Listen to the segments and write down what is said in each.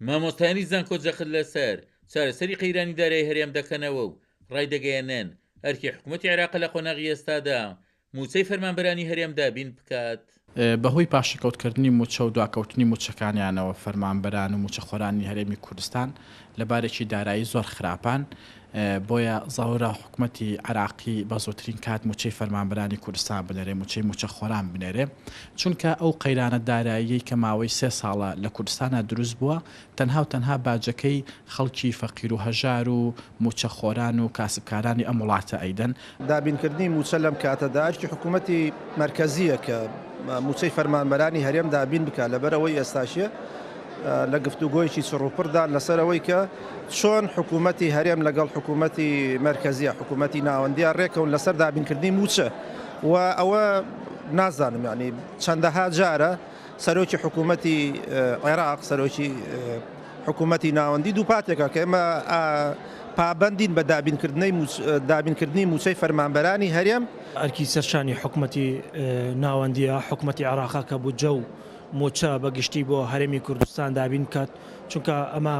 مامۆستایانی زانکۆ جەخت لەسەر چارەسەری قەیرانی دارایی هەرێم دەکەنەوە و ڕایدەگەیەنن، ئەرکی حکومەتی عێراقە لە قۆناغی ئێستادا مووچەی فەرمانبەرانی هەرێم دابین بکات. بەهۆی پاشەکەوتکردنی مووچە و دواکەوتنی مووچەکانیانەوە فەرمانبەران و مووچەخۆرانی هەرێمی کوردستان لە بارێکی دارایی زۆر خراپان، بۆیە زەرورە حکومەتی عێراقی بە زووترین کات مووچەی فەرمانبەرانی کوردستان بنێرێ، مووچەی مووچەخۆران بنێرێ، چونکە ئەو قەیرانە داراییەی کە ماوەی سێ ساڵە لە کوردستانا دروست بووە تەنها و تەنها باجەکەی خەڵکی فەقیر و هەژار و مووچەخۆران و کاسبکارانی ئەم وڵاتە ئەیدەن. دابینکردنی مووچە لەم کاتەدا ئەرکی حکوومەتی مەرکەزییە کە مووچەی فەرمانبەرانی هەرێم دابین بکات، لەبەرئەوەی ئێستاشێ لە گفتوگۆیەکی چڕوپڕدان لەسەر ئەوەی کە چۆن حکوومەتی هەرێم لەگەڵ حکوومەتی مەرکەزیە، حکوومەتی ناوەندیە رێکەون لەسەر دابینکردنی مووچە و ئەوە نازانم یانی چەندەها جارە سەرۆکی حکوومەتی عێراق، سەرۆکی حکوومەتی ناوەندی دووپاتێکە کە ئێمە پابەندین بە دابینکردنی مووچەی فەرمانبەرانی هەرێم. ئەرکی سەرشانی حکومەتی ناوەندیە، حکومەتی عێراقە کە بودجە و مووچە بە گشتی بۆ هەرێمی کوردستان دابین بکات، چونکە ئەمە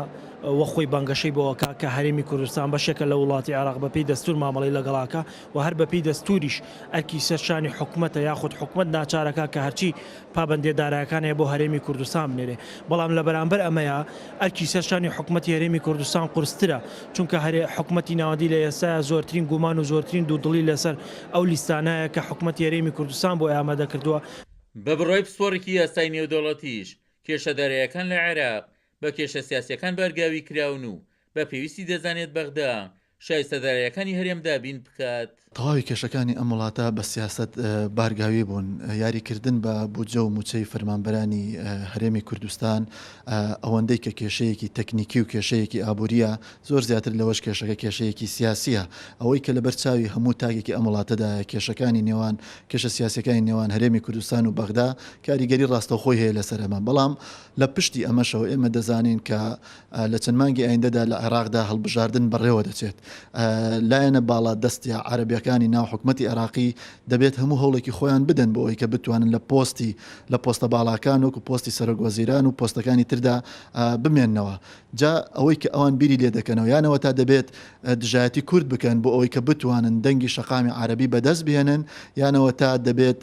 وەک خۆی بانگەشەی بۆ ئەکا کە هەرێمی کوردستان بەشێکە لە وڵاتی عێراق بەپێی دەستوور مامەڵەی لەگەڵ ئەکا و هەر بەپێی دەستووریش ئەرکی سەر شانی حکومەتە یاخود حکومەت ناچارەکا کە هەرچی پابەندیە دارایەکان هەیە بۆ هەرێمی کوردستان بنێرێ بەڵام لە بەرامبەر ئەمەیا ئەرکی سەر شانی حکومەتی هەرێمی کوردستان قورسترە چونکە هەرێ حکومەتی ناوەندی لە ئێستایا زۆرترین گومان و زۆرترین دوودڵی لەسەر ئەو لیستانە هەیە کە حکومەتی هەرێمی کوردستان بۆی ئامادە کردووە. بە بڕوای پسپۆڕێکی یاسای نێودەوڵەتیش، کێشە دارایەکان لە عێراق بە کێشە سیاسیەکان بارگاوی کراون و بە پێویستی دەزانێت بەغدا شایستە دارایەکانی هەرێم دابین بکات. تەواوی کێشەکانی ئەم وڵاتە بە سیاسەت بارگاوی بوون، یاریکردن بە بودجە و مووچەی فەرمانبەرانی هەرێمی کوردستان ئەوەندەی کە کێشەیەکی تەکنیکی و کێشەیەکی ئابوورییە، زۆر زیاتر لەوەش کێشەکە کێشەیەکی سیاسییە. ئەوەی کە لەبەر چاوی هەموو تاکێکی ئەم وڵاتەدایە کێشەکانی نێوان کێشە سیاسییەکانی نێوان هەرێمی کوردستان و بەغدا کاریگەری ڕاستەوخۆی هەیە لەسەر ئەمە، بەڵام لە پشتی ئەمەشەوە ئێمە دەزانین کە لە چەند مانگی ئایندەدا لە عێراقدا هەڵبژاردن بەڕێوە دەچێت. لایەنە باڵادەستە عەرەبییەکانی ناو حکومەتی عێراقی دەبێت هەموو هەوڵێکی خۆیان بدەن بۆ ئەوەی کە بتوانن لە پۆستی لە پۆستە باڵاکان وەکو پۆستی سەرۆک وەزیران و پۆستەکانی تردا بمێننەوە. جا ئەوەی کە ئەوان بیری لێ دەکەنەوە یان ئەوەتا دەبێت دژایەتی کورد بکەن بۆ ئەوەی کە بتوانن دەنگی شەقامی عەرەبی بەدەست بهێنن یان ئەوەتا دەبێت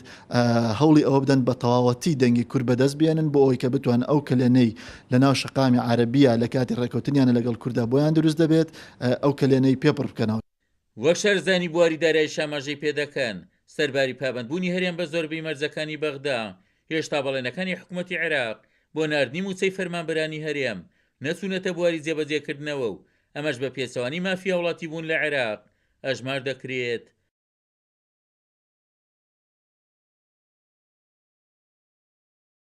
هەوڵی ئەوە بدەن بە تەواوەتی دەنگی کورد بەدەست بهێنن بۆ ئەوەی کە بتوانن ئەو کەلێنەی لە ناو شەقامی عەرەبیە لە کاتی ڕێکەوتنیانە لەگەڵ کوردا بۆیان دروست دەبێت ئەو کەلێنەی پێ پڕ بکەنەوە. وەک شارەزایانی بواری داراییش ئاماژەی پێدەکەن، سەرباری پابەندبوونی هەرێم بە زۆربەی مەرجەکانی بەغدا، هێشتا بەڵێنەکانی حکومەتی عێراق بۆ ناردنی مووچەی فەرمانبەرانی هەرێم نەچوونەتە بواری جێبەجێکردنەوە و ئەمەش بە پێچەوانەی مافی هاوڵاتیبوون لە عێراق ئەژمار دەکرێت.